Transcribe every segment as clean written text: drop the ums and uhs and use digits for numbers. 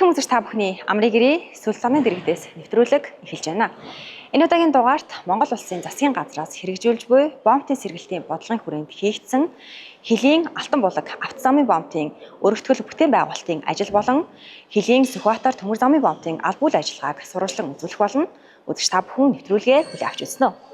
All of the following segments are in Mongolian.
Эрхэм үзэгч та бүхний амрыг гэрээ Сүлсаны дэргэдээс нэвтрүүлэг эхэлж байна. Энэ удаагийн дугаарт Монгол улсын засгийн газраас хэрэгжүүлж буй бомбын сэргэлтийн бодлогын хүрээнд хийгдсэн Хилийн Алтан булаг автозамын бомбын өргөтгөл бүтээн байгуулалтын ажил болон Хилийн Сүхбаатар төмөр замын бомбын аль бүл ажиллагааг сурвалжлан үзүүлэх болно. Үзэгч та бүхэн нэвтрүүлгээ хүлээн авч үзнэ үү.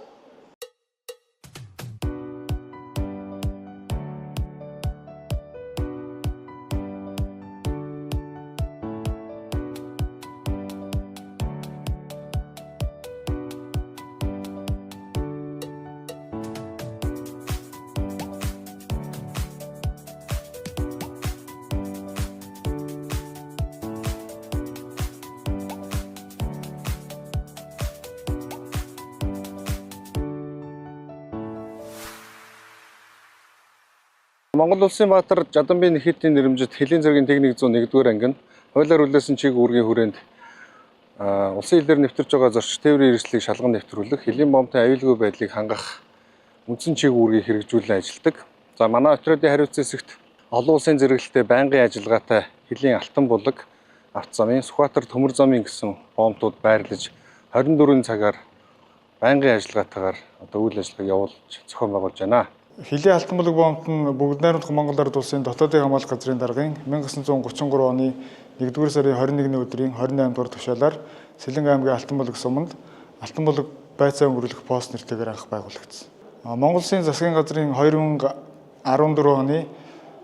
Монгол улсын баатар Жаданбын Никитийн нэрэмжит Хөлийн зэргийн тэг 101-р анги нь хуулиар хүлээсэн чиг үүргийн хүрээнд улсын хилээр нэвтэрч байгаа зорчигч тээврийн хэрэгслийг шалган нэвтрүүлэх, хөлийн бомбын аюулгүй байдлыг хангах үндсэн чиг үүргийг хэрэгжүүлэн ажилладаг. За манай отрядын хариуцсан хэсэгт олон улсын зэрэглэлтэй байнгын ажиллагаатай хөлийн Алтан булаг автозамын, Сүхбаатар төмөр замын гэсэн бомбууд байрлаж 24 цагаар байнгын ажиллагаатайгаар одоо үйл ажиллагааг явуулж зохион байгуулж байна. Хилийн Алтан булаг бомбт нь Бүгд найрамдах Монгол Ард Улсын дотоодын хамгаалах газрын даргын 1933 оны 1-р сарын 21-ний өдрийн 28 дугаар тушаалаар Сэлэнгэ аймгийн Алтан булаг суманд Алтан булаг байцаа өнгөрүүлэх пост нэртэйгээр анх байгуулагдсан. Монгол Улсын засгийн газрын 2014 оны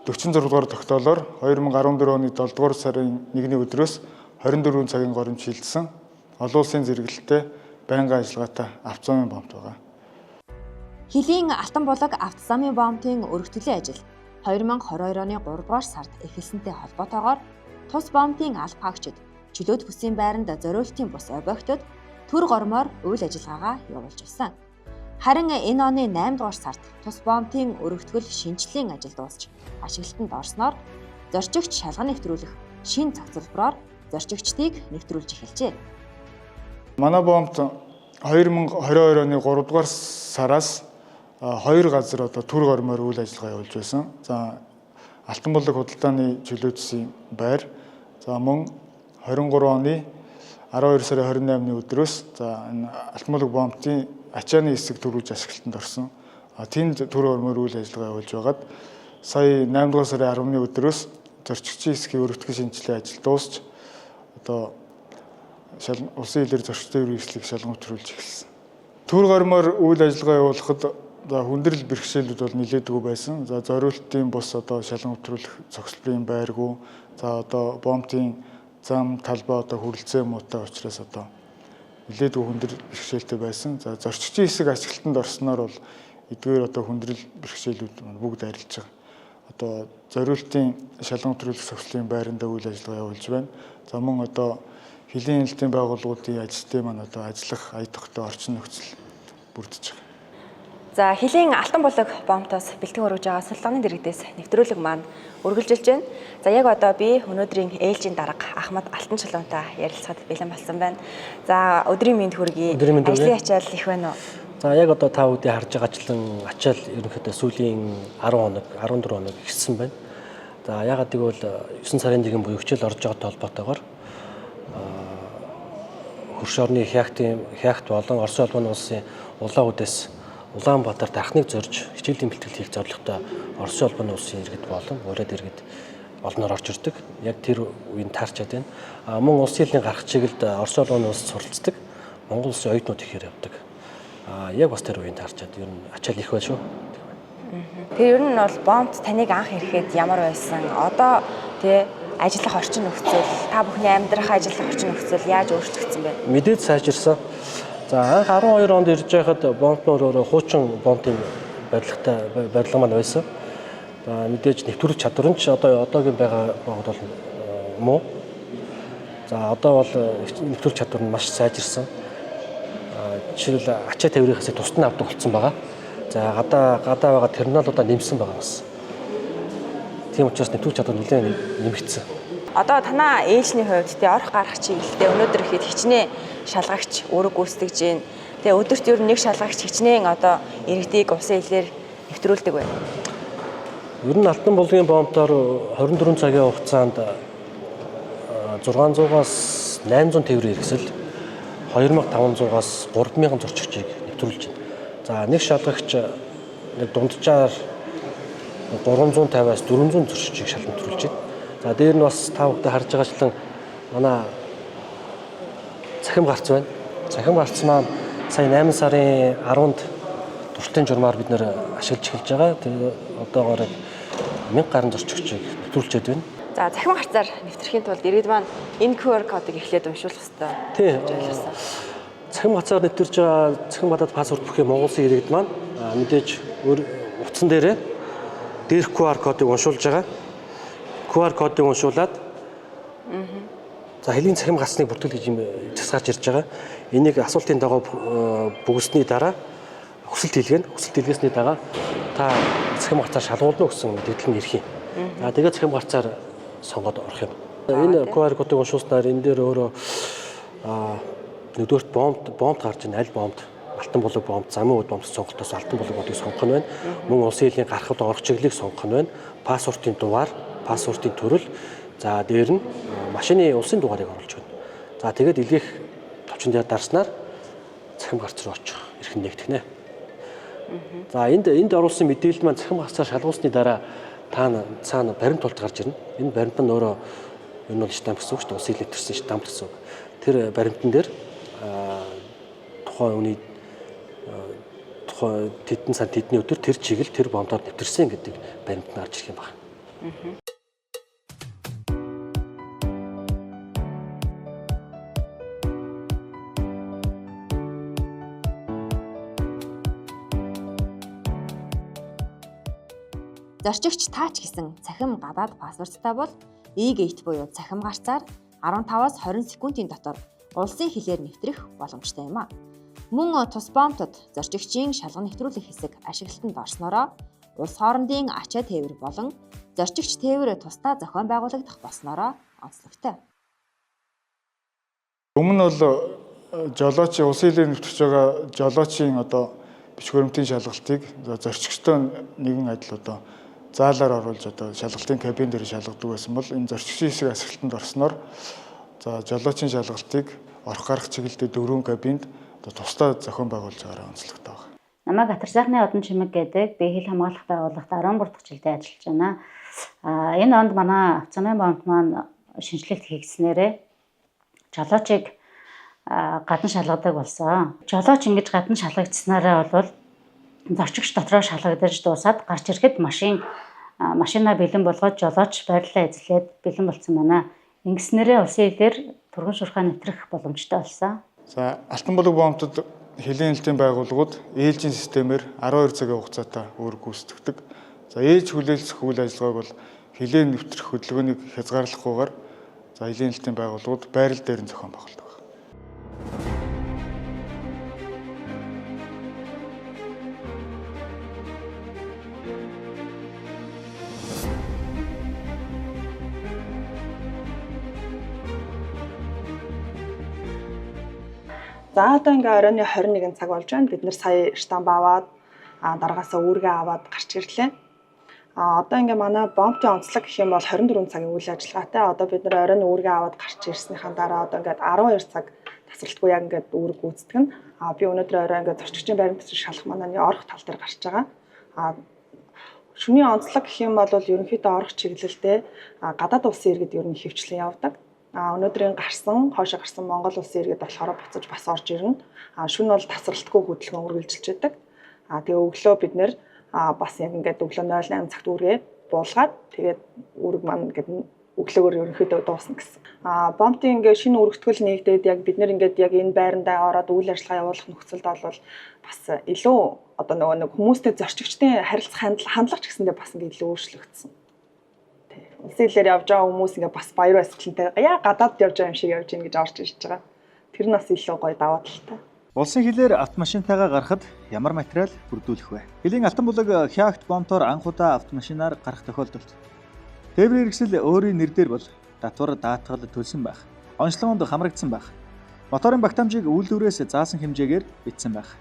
46 дугаар тогтоолоор 2014 оны 7 дугаар сарын 1-ний өдрөөс 24 цагийн горимд шилжсэн олон улсын зэрэглэлтэй байнгын ажиллагаатай автозамын бомбт байгаа. Хилийн Алтан булаг автозамын бомбын өргөтгөлийн ажил 2022 оны 3 дугаар сард эхэлсэнтэй холбоотойгоор тус бомбын алба хаагчид чөлөөт бүсийн байранд зориултын бус объектод төр гормоор үйл ажиллагаагаа явуулж байсан. Харин энэ оны 8 дугаар сард тус бомбын өргөтгөл шинжлэлийн ажил дуусч ашиглалтанд орсноор зорчигч шалган нэвтрүүлэх шинэ зохицолбороор зорчигчдыг нэвтрүүлж эхэлжээ. Манай бомбт 2022 оны 3 дугаар сараас хоёр газар одоо төр гормоор үйл ажиллагаа явуулж байсан. За Алтан булаг худалдааны чөлөөтсөн байр. За мөн 23 оны 12 сарын 28-ны өдрөөс за энэ Алтан булаг бомбын ачааны хэсэг төрүүлж ашиглалтанд орсон. Тэнд төр гормоор үйл ажиллагаа явуулж байгаад сая 8 дугаар сарын 10-ны өдрөөс зорчигчийн хэсгийн өргөтгөн шинжилгээ ажил дуусч одоо улсын хилээр зорчигчтой хэрэгслийг шалган нэвтрүүлж эхэлсэн. Төр гормоор үйл ажиллагаа явуулахад за хүндрэл бэрхшээлүүд бол нэлээдгүй байсан. За зориултын бус одоо шалган нэвтрүүлэх зохицлын байргүй. За одоо бомбын зам талбай одоо хүрэлцээ муутай учраас одоо нэлээдгүй хүндрэл бэрхшээлтэй байсан. За зорчигчийн хэсэг ашиглалтанд орсноор бол эдгээр одоо хүндрэл бэрхшээлүүд маань бүгд арилж байгаа. Одоо зориултын шалган нэвтрүүлэх зохицлын байранда үйл ажиллагаа явуулж байна. За мөн одоо хөлийн хяналтын байгууллагуудын ажилтны маань одоо ажиллах ая тогтоо орчин нөхцөл бүрдэж байгаа. За Хилийн Алтан булаг бомбтоос бэлтгэн өргөж байгаа Султаны дэргэдээс нэвтрүүлэг маань үргэлжилж байна. За яг одоо би өнөөдрийн ээлжийн дарга Ахмад Алтан чулуунтай ярилцахад бэлэн болсон байна. За өдрийн мэнд хүргэе. Өдрийн мэнд хүргэе. Ажлын ачаал их байна уу? За яг одоо та бүдий харж байгаачлан ачаал ерөнхийдөө сүүлийн 10 хоног, 14 хоног ихссэн байна. За ягаад гэвэл 9 сарын 1 буюу хичээл орж байгаатай холбоотойгоор хөрш орны хягт болон Оросын холбооны улсын улаан үдээс Улаанбаатар дархныг зорж хичээлийн бэлтгэл хийх зорилготой Оросын холбооны улсын иргэд болон ураад иргэд олноор орж ирдэг. Яг тэр үеийн таарчаад байна. Мөн улсын хилийн гарах чиглэлд Оросын холбооны улс суралцдаг. Монгол улсын оюутнууд ихээр явдаг. Яг бас тэр үеийн таарчаад ер нь ачаал их байна шүү. Тэр ер нь бол бомбт таныг анх ирэхэд ямар байсан? Одоо тий ажиллах орчин нөхцөл, та бүхний амьдрах ажиллах орчин нөхцөл яаж өөрчлөгдсөн бэ? Мэдээж сайжирсан. За анх 12 онд ирж байхад бомб өөрөө хуучин бомбын барилгатай барилга маань байсан. За мэдээж нэвтрүүлэх чадвар нь ч одоогийн байгаа бол муу. За одоо бол нэвтрүүлэх чадвар нь маш сайжирсан. Жишээлбэл ачаа тавирын хэсэг тусад нь авдаг болсон байгаа. За гадаа байгаа терминалуудаа нэмсэн байгаа бас. Тийм учраас нэвтрүүлэх чадвар нэлээд нэмэгдсэн. Одоо танаа ээлжний хувьд тий орох гарах чиглэлдээ өнөөдөр ихэд хичнээн шалгагч үүрэг гүйцэтгэж байна. Тэгээ өдөрт ер нь нэг шалгагч хичнээн одоо иргэдийг улсын хилээр нэвтрүүлдэг байна. Ер нь Алтан булгийн бомбтоор 24 цагийн хугацаанд 600-аас 800 тээврийн хэрэгсэл, 2500-аас 3000 зорчигчийг нэвтрүүлж байна. За нэг шалгагч нэг дунджаар 350-аас 400 зорчигчийг шалган нэвтрүүлж байна. За дээр нь бас та бүхэн харж байгаачлан манай цахим гарц байна. Цахим гарц маань сая 8 сарын 10-нд туршилтын журмаар бид нэр ашиглаж эхэлж байгаа. Тэгээ одоогоор 1000 гаруй зорчигчийг нэвтрүүлчихэд байна. За цахим гарцаар нэвтрэхийн тулд иргэд маань энэ QR кодыг эхлээд уншуулах хэрэгтэй. Тий. Цахим гарцаар нэвтэрж байгаа цахим гадаад паспорт бүхий Монгол улсын иргэд маань мэдээж өөр утсан дээрээ дээрх QR кодыг уншуулж байгаа. QR кодыг уншуулад за хөлийн цахим гарцныг бүртгэл гэж юм засгаарч ирж байгаа. Энийг асуултын дагуу бүгсний дараа хүсэлт хийлгэнэ. Хүсэлт хийлгэсний дараа та цахим гарцаар шалгуулна гэсэн мэдээлэл нь ирэх юм. За тэгээд цахим гарцаар сонгоод орох юм. Энэ QR кодыг уншуулснаар энэ дээр өөрөө нэгдүгээрт бомб гарч ирнэ. Аль бомб? Алтан булаг бомб, замын үд бомб сонголтоос алтан булаг бомбыг сонгох нь байна. Мөн улсын хилийн гарах орох чиглэлийг сонгох нь байна. Паспортын дугаар, паспортын төрөл, за дээр нь машины улсын дугаарыг оруулж өгнө. За тэгээд илгээх товчон дээр дарснаар цахим гарц руу очих эрх нь нэгтгэнэ. За энд оруулсан мэдээлэл маань цахим гарцаар шалгуулсны дараа та цаана баримт тулд гарч ирнэ. Энэ баримт нь өөрөө энэ бол штамп гэсэн үг шүү дээ. Улсын хил нэвтэрсэн штамп гэсэн үг. Тэр баримтан дээр тухайн үний тухайн тэдэн сар тэдний өдөр тэр чиглэл тэр бомдоор нэвтэрсэн гэдэг баримт нь гарч ирэх юм байна. Зорчигч таач гэсэн цахим гадаад паспорттай бол e-gate буюу цахим гарцаар 15-аас 20 секундын дотор улсын хилээр нэвтрэх боломжтой юм а. Мөн тус бомтод зорчигчийн шалган нэвтрүүлэх хэсэг ашиглалтанд орсноороо улс хоорондын ачаа тээвэр болон зорчигч тээвэр тусдаа зохион байгуулагдах болсноороо онцлогтой. Өмнө нь бол жолоочийн улсын хилээр нэвтэрч байгаа жолоочийн одоо бичиг баримтын шалгалтыг зорчигчтой нэгэн адил одоо заалаар оруулж одоо шалгалтын кабин дээр шалгадаг байсан бол энэ зорчигчийн хэсэг ашиглалтанд орсноор за жолоочийн шалгалтыг орох гарах чиглэлдээ дөрвөн кабинд одоо тусдаа зохион байгуулж байгаараа онцлогтой байна. Намайг Атарсайхны Одон Чимэг гэдэг. Би хил хамгаалах байгууллагт 13 дахь жилдээ ажиллаж байна. Энэ онд манай автозамын бомб маань шинэчлэлт хийгдснээрээ жолоочийг гадна шалгадаг болсон. Жолооч ингэж гадна шалгагдсанараа бол зорчигч дотроо шалгагдаж дуусаад гарч ирэхэд машина бэлэн болгоод жолооч байрлалаа эзлээд бэлэн болсон байна. Ингэснээрээ улсын хилээр түргэн шуурхай нэвтрэх боломжтой болсон. За Алтан булаг бомбтод хөлийн хяналтын байгууллагууд ээлжийн системээр 12 цагийн хугацаатай үүрэг гүйцэтгэдэг. За ээлж хүлээлцэх үйл ажиллагааг бол хилээ нэвтрэх хөдөлгөөнийг хязгаарлахгүйгээр за хөлийн хяналтын байгууллагууд байрал дээр нь зохион байгуулдаг. За одоо ингээ оройн 21 цаг болж байна. Бид нэр сая штамп аваад дараагаасаа үүргээ аваад гарч ирлээ. Одоо ингээ манай бомбын онцлог гэх юм бол 24 цагийн үйл ажиллагаатай. Одоо бид нэр оройн үүргээ аваад гарч ирснийхаа дараа одоо ингээд 12 цаг тасралтгүй яг ингээд үүрэг гүйцэтгэх нь. Би өнөөдөр орой ингээд зорчигчийн баримт бичиг шалах манааны орох тал дээр гарч байгаа. Шөнийн онцлог гэх юм бол ерөнхийдөө орох чиглэлдээ гадаад улсын иргэд ер нь хөвчлэн явдаг. Өнөөдрийн гарсан, хойшоо гарсан Монгол улсын иргэд болохоор буцаж бас орж ирнэ. Шөнө бол тасралтгүй хөдөлгөөн үргэлжилж байдаг. Тэгээ өглөө бид нэр бас яг ингээд өглөө 08 цагт үүргээ буулгаад тэгээд үүрэг маань ингээд өглөөгөр ерөнхийдөө дуусна гэсэн. Бомбын ингээд шинэ үүрэгтгэл нэгдээд яг бид нэр ингээд яг энэ байрандаа ороод үйл ажиллагаа явуулах нөхцөлд бол бас илүү одоо нөгөө нэг хүмүүстэй зорчигчдын харилцах хандлага ч гэсэндээ бас ингээд илүү өөрчлөгдсөн. Улсын хилээр явж байгаа хүмүүс ингээ бас баяр баясгалантай яа гадаад явж байгаа юм шиг явж гин гэж орж ирж байгаа. Тэр нь бас илүү гоё даваа талтай. Улсын хилээр автомашинтайгаа гарахад ямар материал бүрдүүлэх вэ? Хөлийн алтан булаг хяагт бомтоор анх удаа автомашинаар гарах тохиолдолд тээврийн хэрэгсэл өөрийн нэр дээр бол татвар даатгал төлсөн байх. Онцлогонд хамрагдсан байх. Моторын багтаамжийг үйлдвэрээс заасан хэмжээгээр бичсэн байх.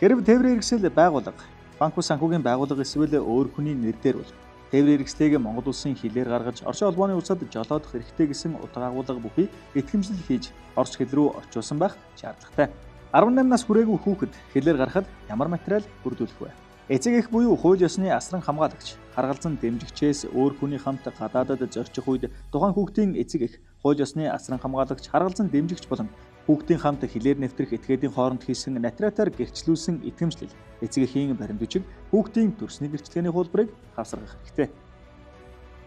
Хэрв тээврийн хэрэгсэл байгууллага, банк ус санхүүгийн байгууллага эсвэл өөр хүний нэр дээр бол Тээврийн хэрэгслийг Монгол улсын хилээр гаргаж Орсын холбооны улсад жолоодох эрхтэй гэсэн утга агуулга бүхий итгэмжлэл хийж орс хэл рүү орчуулсан байх шаардлагатай. 18 нас хүрээгүй хүүхэд хилээр гаргахад ямар материал бүрдүүлэх вэ? Эцэг эх буюу хууль ёсны асран хамгаалагч, харгалзан дэмжигчээс өөр хүний хамт гадаадад зорчих үед тухайн хүүхдийн эцэг эх, хууль ёсны асран хамгаалагч, харгалзан дэмжигч болон хүүхдийн хамт хилээр нэвтрэх этгээдийн хооронд хийсэн нотариатаар гэрчлүүлсэн итгэмжлэл, эцэг эхийн баримт бичиг, хүүхдийн төрсний гэрчлэгээний хуулбарыг хавсаргах хэрэгтэй.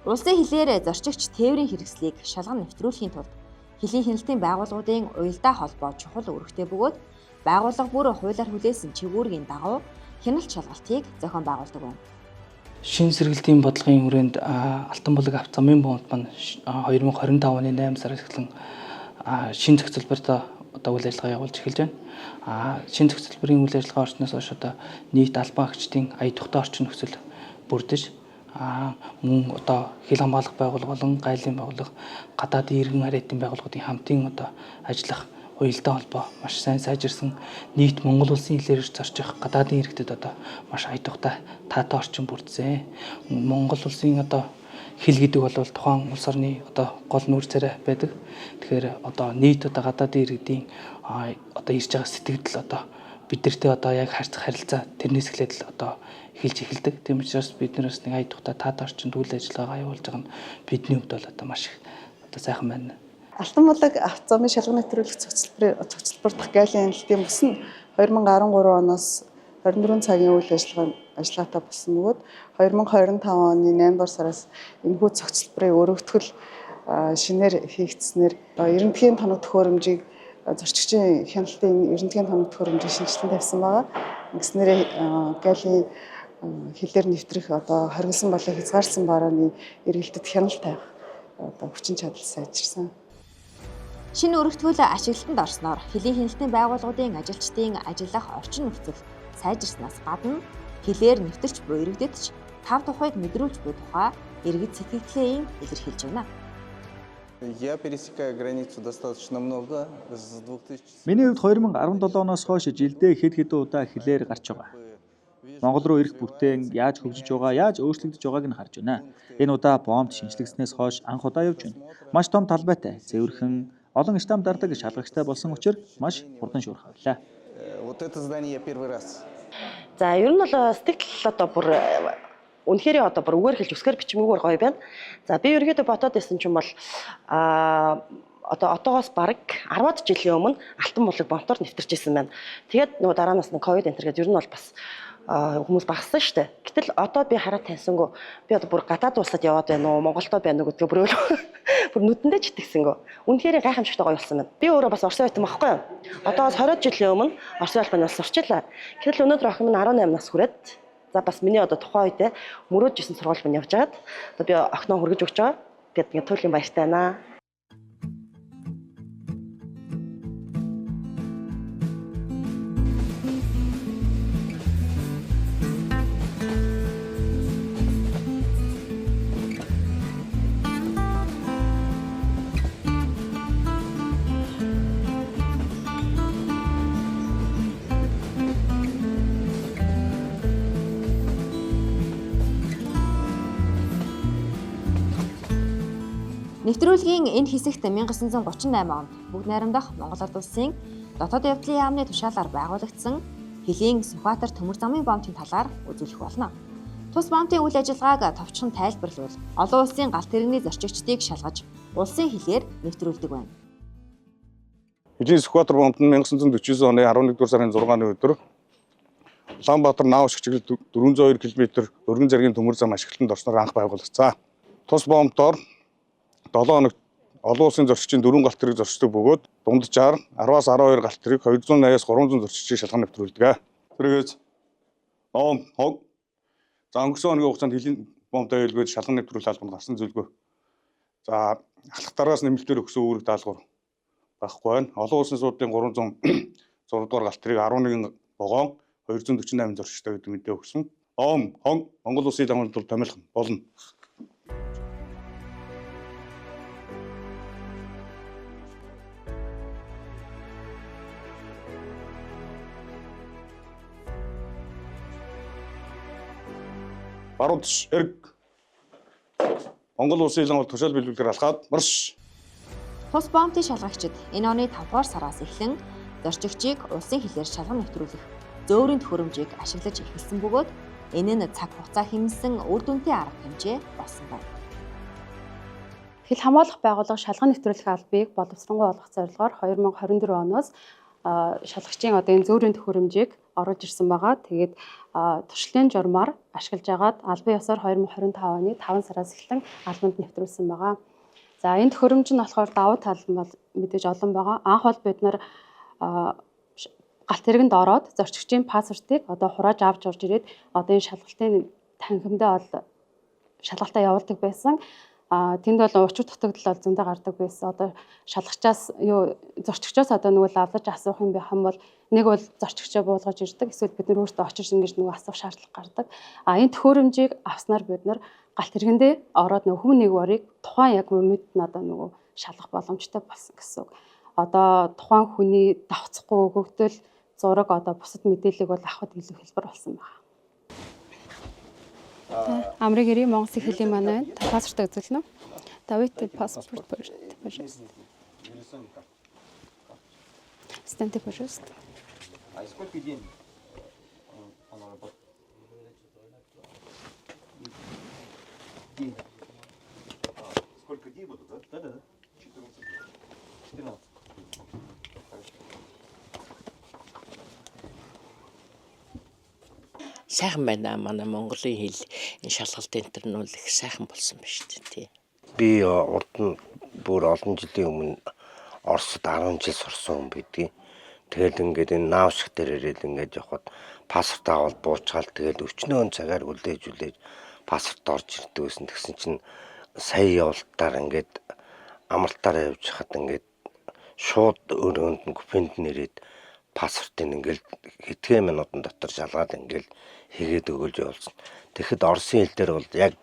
Улсын хилээр зорчигч тээврийн хэрэгслийг шалган нэвтрүүлэхийн тулд хөлийн хяналтын байгууллагуудын уялдаа холбоо чухал үүрэгтэй бөгөөд байгууллага бүр хуулиар хүлээсэн чиг үүргийн дагуу хяналт шалгалтыг зохион байгуулдаг байна. Шинэ сэргэлтийн бодлогын хүрээнд Алтан булаг автозамын бомб маань 2025 оны 8 сараас эхлэн шинэ зохицолборт одоо үйл ажиллагаа явуулж эхэлж байна. Шинэ зохицолборын үйл ажиллагаа орсноос хойш одоо нийт албан агчдын ая тухтай орчин нөхцөл бүрдэж, мөн одоо хил хамгаалах байгууллага болон гайлын байгууллага, гадаадын иргэн харьяатын байгууллагуудын хамтын одоо ажиллах уялдаа холбоо маш сайн сайжирсан, нийт Монгол улсын хэлээр зорчих гадаадын иргэдэд одоо маш ая тухтай таатай орчин бүрдсэн. Монгол улсын одоо хэл гэдэг бол тухайн улс орны одоо гол нүүр царай байдаг. Тэгэхээр одоо нийт одоо гадаадын иргэдийн одоо ирж байгаа сэтгэгдэл одоо бидэртэй одоо яг харьцах харилцаа тэрнээс эхлээд л одоо эхэлж эхэлдэг. Тийм учраас бид нар бас нэг ая тухтай таатай орчинд үйл ажиллагаагаа явуулж байгаа нь бидний хувьд бол одоо маш их одоо сайхан байна. Алтан булаг автозамын шалган нэвтрүүлэх цогцлбор дахь гайлын хяналтын бүс нь 2013 оноос 24 цагийн үйл ажиллагаатай болсон бөгөөд 2025 оны 8 дугаар сараас энэхүү цогцлборыг өргөтгөл шинээр хийгдснээр эрентгийн тоног төхөөрөмжийг зорчигчийн хяналтын эрентгийн тоног төхөөрөмжийг шинэчлэн тавьсан байгаа. Ингэснээр гайлын хилээр нэвтрэх одоо хоригдсан болон хязгаарласан барааны эргэлтэд хяналт тавих одоо хүчин чадал сайжирсан. Шинэ өргөтгөл ашиглалтанд орсноор хөлийн хяналтын байгууллагуудын ажилчдын ажиллах орчин нөхцөл сайжирснаас гадна хилээр нэвтэрч буй иргэдэд ч тав тухайг мэдрүүлж буй тухай иргэд сэтгэгдлээ илэрхийлж байна. Я пересекаю границу достаточно много. С 2000. Миний хувьд 2017 оноос хойш жилдээ хэд хэдэн удаа хилээр гарч байгаа. Монгол руу ирэх бүтээн яаж хөгжиж байгаа, яаж өөрчлөгдөж байгааг нь харж байна. Энэ удаа бомб шинэчлэгдснээс хойш анх удаа явж байна. Маш том талбайтай, цэвэрхэн, олон штамп дардаг шалгагчтай болсон учраас маш хурдан шуурхай байлаа. Вот это здание я первый раз. За, ер нь бол сэтгэл одоо бүр үнэхээр одоо бүр үгээр хэлж үсгээр бичмээгүүр гоё байна. За, би ерөөдөө ботоод байсан чинь бол одоо отоогоос бараг 10-аад жилийн өмнө Алтан булаг бомтоор нэвтэрч исэн байна. Тэгээд нөгөө дараанаас нь ковид энтер гэдэг ер нь бол бас хүмүүс багассан шүү дээ. Гэтэл одоо би хараад таньсангүй. Би одоо бүр гадаад улсад яваад байна уу, Монголдо байна уу гэдгээ бүр бүр нүдэндээ ч итгэсэнгөө. Үнэхээр гайхамшигтай гоё болсон байна. Би өөрөө бас Орсын оюутан байхгүй юу? Одоогоос 20 жилийн өмнө Орсын албаны улс сурчлаа. Гэтэл өнөөдөр охин минь 18 нас хүрээд, за, бас миний одоо тухайн үедээ мөрөөдж исэн сургууль минь явж байгаад одоо би охиноо хүргэж өгч байгаа. Тэгээд ингээд туйлын баяртай байна. Нэвтрүүлгийн энэ хэсэгт 1938 онд Бүгд найрамдах Монгол Ард Улсын Дотоод явдлын яамны тушаалаар байгуулагдсан Хөлийн Сүхбаатар төмөр замын бомтын талаар үзүүлэх болно. Тус бомтын үйл ажиллагааг товчхон тайлбарлавал олон улсын галт тэрэгний зорчигчдыг шалгаж улсын хилээр нэвтрүүлдэг байна. Хөлийн Сүхбаатар бомт нь 1949 оны 11 дугаар сарын 6-ны өдөр Улаанбаатар Наав чиглэл 402 км өргөн зэргийн төмөр зам ашиглалтанд орсноор анх байгуулагдсан. Тус бомтоор 7 хоногт олон улсын зорчигчийн 4 галт тэрэг зорчдог бөгөөд дунджаар 10-аас 12 галт тэрэг 280-аас 300 зорчигчийг шалган нэвтрүүлдэг. Тэргээс ном хог. За, өнгөрсөн хоногийн хугацаанд хөлийн бомб аюулгүй шалган нэвтрүүлэх албанд гарсан зүйлгүй. За, алхах дараагаас нэмэлтээр өгсөн үүрэг даалгавар байхгүй байна. Олон улсын суудлын 306 дугаар галт тэрэг 11 вагон 248 зорчигчтой гэдэг мэдээ өгсөн. Ом хон Монгол улсын ламын тул томилох болно. Баруун тиш эрг. Монгол улсын хилэн бол тушаал бэлбэлгээр алхаад марш. Тус бомтын шалгагчид энэ оны 5 дугаар сараас эхлэн зорчигчийг улсын хилээр шалган нэвтрүүлэх зөөрийн төхөөрөмжийг ашиглаж эхэлсэн бөгөөд энэ нь цаг хугацаа хэмнэсэн үр дүнтэй арга хэмжээ болсон байна. Хил хамгаалах байгууллага шалган нэвтрүүлэх албыг боловсронгуй болгох зорилгоор 2024 оноос шалгагчийн одоо энэ зөөрийн төхөөрөмжийг оруулж ирсэн байгаа. Тэгээд туршлын журмаар ашиглаж агаад албан ёсоор 2025 оны 5 сараас эхлэн албанд нэвтрүүлсэн байгаа. За энэ төхөөрөмж нь болохоор давуу тал нь бол мэдээж олон байгаа. Анх бол бид нар галт тэргэнд ороод зорчигчийн паспортыг одоо хурааж авч орж ирээд одоо энэ шалгалтын танхимдаа бол шалгалтаа явуулдаг байсан. Тэнд бол учир дутагдал бол зөндөө гардаг байсан. Одоо шалгачаас юу зорчигчоос одоо нөгөө лавлаж асуух юм байх юм бол нэг бол зорчигчоо буулгаж ирдэг. Эсвэл бид нар өөрсдөө очиж ингэж нөгөө асуух шаардлага гардаг. Энэ төхөөрөмжийг авснаар бид нар галт тэргэндээ ороод нөгөө хүн нэг ворыг тухайн яг момент нь одоо нөгөө шалгах боломжтой болсон гэсэн үг. Одоо тухайн хүний давхцахгүй өгөгдөл зураг одоо бусад мэдээллийг бол авахд илүү хэлбэр болсон байна. Амрыг ирээ Монгол хэлийн манай байна. Та паспортоо үзүүлнэ үү? Давайте паспорт, пожалуйста. Станьте, пожалуйста. А сколько день она работает? День. Сколько дней будут, да? Да, да, да. 14. 14. Сайхан байна манай Монголын хэл энэ шалгалт энэ төр нь бол их сайхан болсон байна шүү дээ тий. Би урд нь бүр олон жилийн өмнө Оросд 10 жил сурсан хүн бидгийг. Тэгэл ингээд энэ наавшиг дээр ирээд ингээд явхад паспорт аваад буучгаал тэгэл өчнөөн цагаар хүлээж хүлээж паспорт орж ирдэг байсан. Тэгсэн чинь сая явалтаар ингээд амралтаараа явж хахад ингээд шууд өрөөнд нь купенд нэрээд паспортыг ингээл хэдхэн минутын дотор шалгаад ингээл хийгээд өгөөлж явуулсан. Тэгэхэд Оросын хэл дээр бол яг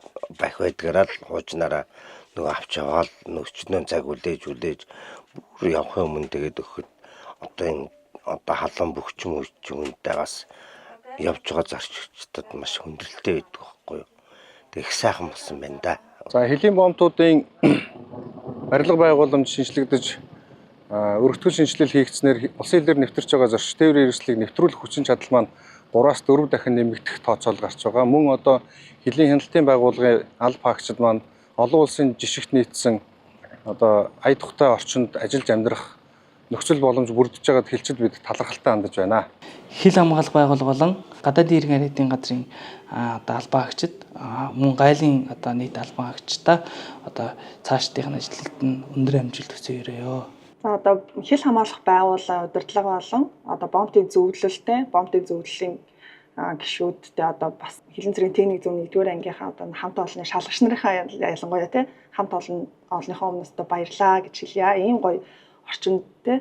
бах байдгаараа л хуучнараа нөгөө авч яваал өчнөө цаг хүлээж хүлээж бүр явахын өмнө тэгээд өгөхөд одоо энэ одоо халуун бөхчм хүнтэй бас явж байгаа зарчигчдад маш хүндрэлтэй байдаг байхгүй юу. Тэг их сайхан болсон байна да. За хөлийн бомтуудын барилга байгууламж шинжлэгдэж өргөтгөл шинжилэл хийгдснээр улсын хэлээр нэвтэрч байгаа зорч тээврийн хэрэгслийг нэвтрүүлэх хүчин чадал маань 3-4 дахин нэмэгдэх тооцоол гарч байгаа. Мөн одоо хөлийн хяналтын байгууллагын алба хаагчид маань олон улсын жишгт нийцсэн одоо ая тухтай орчинд ажиллаж амьдрах нөхцөл боломж бүрдэж байгаад хэлчид бид талархалтай хандаж байна. Хил хамгаалах байгууллага болон гадаадын иргэн ариутын газрын одоо албан хаагчид мөн гайлын одоо нийт албан хаагчдаа одоо цаашдын ажилтнад нь өндөр амжилт хүсье өрөөё. За одоо хил хамгаалах байгууллага удирдлага болон одоо бомтын зөвлөлтэй, бомтын зөвлөлийн гишүүдтэй одоо бас хилэн зэргийн техник зүүн 1-р ангийнхаа одоо хамт олонны шалгагч нарынхаа ялангуяа тий хамт олон олонныхоо өмнөөс одоо баярлаа гэж хэлье. Ийм гоё орчинд тий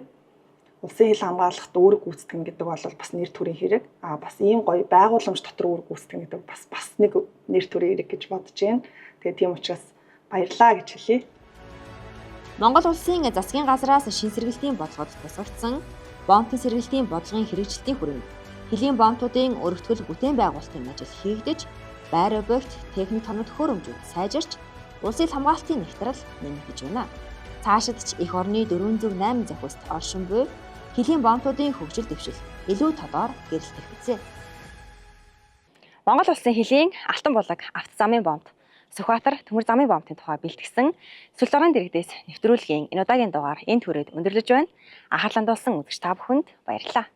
улсын хил хамгаалахт үүрэг гүйцэтгэн гэдэг бол бас нэр төрийн хэрэг. А бас ийм гоё байгууламж дотор үүрэг гүйцэтгэн гэдэг бас нэг нэр төрийн хэрэг гэж бодож байна. Тэгээ тийм учраас баярлаа гэж хэлье. Монгол улсын засгийн газраас шин сэргэлтийн бодлогод тусгагдсан бомтын сэргэлтийн бодлогын хэрэгжилтийн хүрээнд хөлийн бомтуудын өргөтгөл бүтээн байгуулалтын ажил хийгдэж, байр объект, техник тоног төхөөрөмжүүд сайжирч, улсын хамгаалтын нэгтрал нэмэгдэж байна. Цаашид ч эх орны 408 зохист оршин буй хөлийн бомтуудын хөгжил дэвшил илүү тодор гэрэлтэх үзье. Монгол улсын хөлийн Алтан булаг автозамын бомб Сүхбаатар төмөр замын бомбын тухай бэлтгэсэн Сүлдорын дэргэдээс нэвтрүүлгийн энэ удаагийн дугаар энэ түрээд өндөрлөж байна. Анхаарлаа хандуулсан үзэгч та бүхэнд баярлалаа.